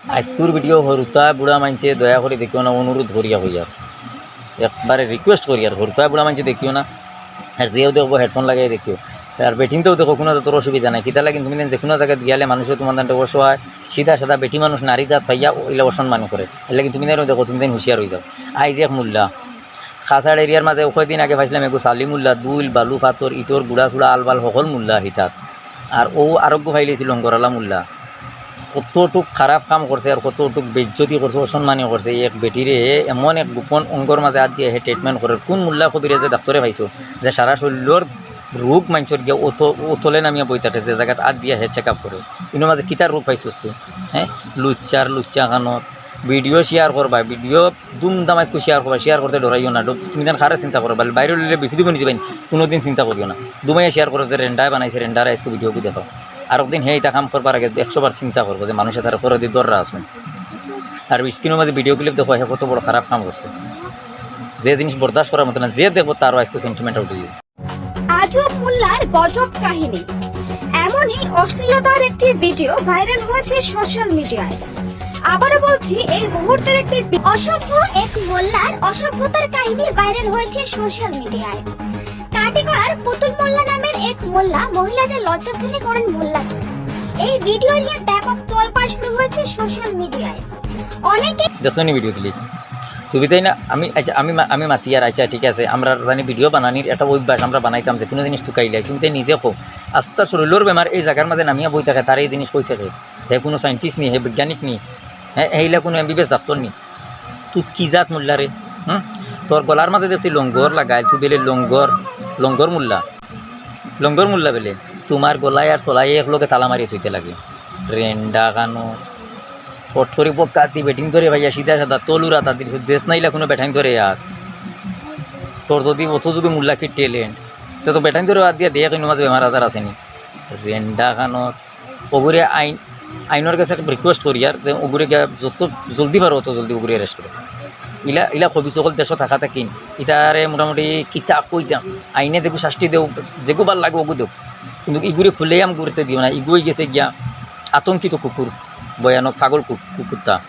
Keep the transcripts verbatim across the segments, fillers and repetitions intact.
আইজকুর ভিডিও হুরুতা বুড়া মানষে দয়া করি দেখিও না, অনুরোধ করিয়া কইয়ার, একবারে request করিয়ার, হুরুতা বুড়া মানষে দেখিও না। আর যেও দেখবো headphone লাগাই দেখিও। আর বেটিনতেও দেখো, কুনু জাতর অসুবিধা নাই। কিতা লাগি তুমি যেন যেকুনু জাগাত গিয়ালে মানুষে তুমার দান্ডে অসহায়, সিধা সাদা বেটি মানুষ নারী জাত পাইয়া ইলা অসম্মান করে। এর লাগি তুমি যেন দেখো, তুমি যেন হুঁশিয়ার অইযাও। আইজ এক মুল্লা, কাছাড় এরিয়ার মাঝে কয়দিন আগে পাইছলাম এগু সালি মুল্লা, দুইল, বালু, ফাতর, ইটর গুড়া চুড়া, আলবাল হকল মুল্লা হিতাত। আর অউ আরোগ্য পাইলিছিল লঙ্গরআলা মুল্লা। কতটুক খারাপ কাম করছে আর কতটুক বেইজ্জতি করছে, অসম্মানী করছে। এক বেটিরে এমন এক গোপন অঙ্গর মাঝে আত দিয়া হে treatment করের। কুন মুল্লা কবিরাজে ডাক্তরে পাইছো যে সারা শরীলর রোগ মানষর গিয়া অত-, অতলে নামিয়া বই থাকে, যে জাগাত আত দিয়া হে check up করে? ইনোর মাঝে কিতার রোগ পাইছস তুই? হ্যাঁ, লুচ্চার লুচ্চা কানো। ভিডিও share করবা, ভিডিও দুমদাম আইজকু share করবা, share করতে ডরাইও না। ড-, তুমি যেন কারে চিন্তা করো, বাইরে লইলে বিপদে বনি যাইবাইন, কুনুদিন চিন্তা করিও না। দুমাইয়া share করো যে রেন্ডায় বানাইছে, রেন্ডারে আইজকু ভিডিও কু দেখাও। আরক দিন হে ইতা কাম করবার আগে একশো বার চিন্তা করবো যে মানুষে তারে ফরদি দররা আছইন। আর screen-র মাঝে ভিডিও clip দেখো, হে কত বড় খারাপ কাম করছে। যে জিনিস বরদাস্ত করার মতো না, যে দেখবো তারও আইজকু sentiment উঠি যাইবো। আজব মোল্লার গজব কাহিনী। এমনই অশ্লীলতার একটি ভিডিও ভাইরাল হয়েছে সোশ্যাল মিডিয়ায়। আবারও বলছি, এই মুহূর্তের একটি ভি-, অসভ্য এক মোল্লার অসভ্যতার কাহিনী ভাইরাল হয়েছে সোশ্যাল মিডিয়ায়। কাটিগড়ার পুতুল মোল্লা নামের এক মোল্লা মহিলাদের লজ্জাস্থানে করেন মোল্লাগিরি। এই ভিডিও নিয়ে ব্যাপক তোলপাড় শুরু হয়েছে সোশ্যাল মিডিয়ায়। অনেকে দেখছো নি ভিডিও ক্লিপ? তুমি তাই না, আমি, আচ্ছা, আমি মা-, আমি মাতি আর, আচ্ছা, ঠিক আছে, আমরা জানি ভিডিও বানানির একটা অভ্যাস, আমরা বানাইতাম যে কোনো জিনিস তুকাইলে, তুমি তাই নিজে কও, আস্তা শরীলর বেমার এই জাগার মাঝে নামিয়া বই থাকে, তার এই জিনিস কইছে কে? হে কোনো সায়েন্টিস্ট নি, হে বৈজ্ঞানিক নি, হে, হে ইলা কোনো এমবিবিএস ডাক্তর নি। তুই কি জাত মোল্লা রে? হুম? তোর গলার মাঝে দেখছি লঙ্গর লাগাইল, তুই বেলে লঙ্গর, লঙ্গর মোল্লা, লঙ্গর মোল্লা বেলে। তোমার গলায় আর চলায় এক লগে তালা মারিয়া থইতে লাগে। রেন্ডা কানো। ফট করি বক্কাতি বেটিন ধরে ভাইয়া সিধা সাদা তলুরা তাদের দেশ নাইলা কোনো বেটাইন ধরে আর। তোর যদি অত যদি মোল্লা কি talent, তো, তো বেটাইন ধরে আর দিয়া দেখ ইনোর মাঝে বেমার আজার আছে নি। রেন্ডা কানো। ওগুরে আইন, আইনর গেছে request করিয়ার যে ওগুরে গিয়া যত জলদি পারো অত জলদি ওগুরে arrest করো। ইলা, ইলা খবিস অকল দেশো থাকা থাকিন। ইতারে মোটামুটি কিতা কইতাম, আইনে যেগু শাস্তি দেও, যেগু বার লাগে ওগু দেও, কিন্তু ইগুরে খুলেআম ঘুরতে দিও না। ইগু অইগেছে গিয়া আতঙ্কিত কুকুর, ভয়ানক পাগল কু-, কুকুরটা।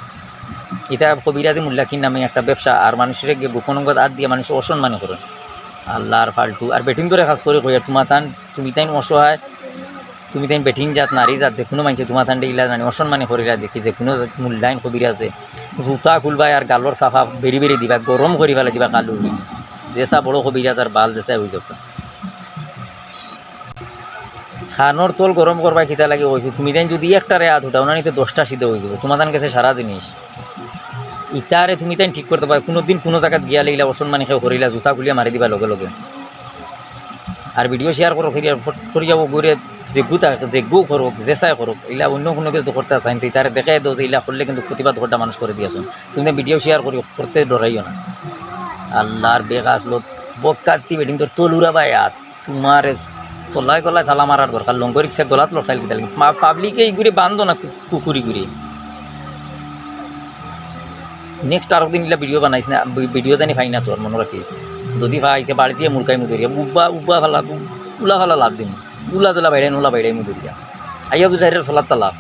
ইতা কবিরাজি মোল্লাকির নামে একটা ব্যবসা, আর মানুষরে গিয়া গোপন অঙ্গত আত দিয়া মানুষরে অসম্মানী করে। আল্লার ফালতু। আর বেটিন ধরে খাস করি কইয়ার, তুমার তান, তুমি তাইন অসহায়, তুমি তাইন বেটিন জাত, নারী জাত, যেকুনু মানষে তুমার তানরে ইলা জানি অসম্মানী করিলা দেখি, যেকুনু মোল্লাইন কবিরাজে জুতা খুলবায় আর গালর চাপা বেরি বেরি দিবা, গরম করি ফালাই দিবা কালু। যেসা বড় কবিরাজ আর বাল যেসা অইযাউক্কা। কানর তল গরম করবায় কিতা লাগি কইছি, তুমি তাইন যদি একটারে আত উঠাও না, নিতে দশটা সিধা অইযিবো। তুমার তান গেছে সারা জিনিস। ইতারে তুমি তাইন ঠিক করতে পারো, কুনুদিন কুনু জাগাত গিয়ালে ইলা অসম্মানী কেউ করিলা, জুতা খুলিয়া মারি দিবা লগে লগে। আর ভিডিও share করো, করিয়া ফট করিয়া ওগুরে যেগু তা-, যেগু করুক, যেসায় করুক, ইলা অন্য কুনু কিছু করতে চাইন, তো ইতারে দেখাই দেও যে ইলা করলে কিন্তু প্রতিবাদ করতা মানুষ করে দিয়াছইন। তুমি ভিডিও share করি, করতে ডরাইও না। আল্লার বেকাস লোক, বক্কাতি বেটিন তোর তলুরা বায় আত, তুমার চলায় গলায় তালা মারার দরকার, লঙ্গর ইচ্ছা গলাত লটকাইল কিতা লাগি? পা-, পাবলিকে ইগুরে বান্ধো না কু-, কুকুর ইগুরে। Next আরক দিন ইলা ভিডিও বানাইস না, ভি-, ভিডিও জানি পাই না তোর, মনো রাখিস। যদি পাই, তে বাড়িত মুরকাই মুদরিয়া, উব্বা, উব্বা ফালা, উলা ফালা লাত দিমু, উলা জলা বাইড়াই, নুলা বাইড়াই মুদরিয়া। আইয়া বুঝাই রে চলার তালা,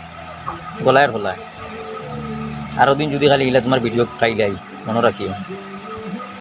গলায় চলায়। আরো দিন যদি খালি ইলা তুমার ভিডিও পাইলাই, মনো রাখিও।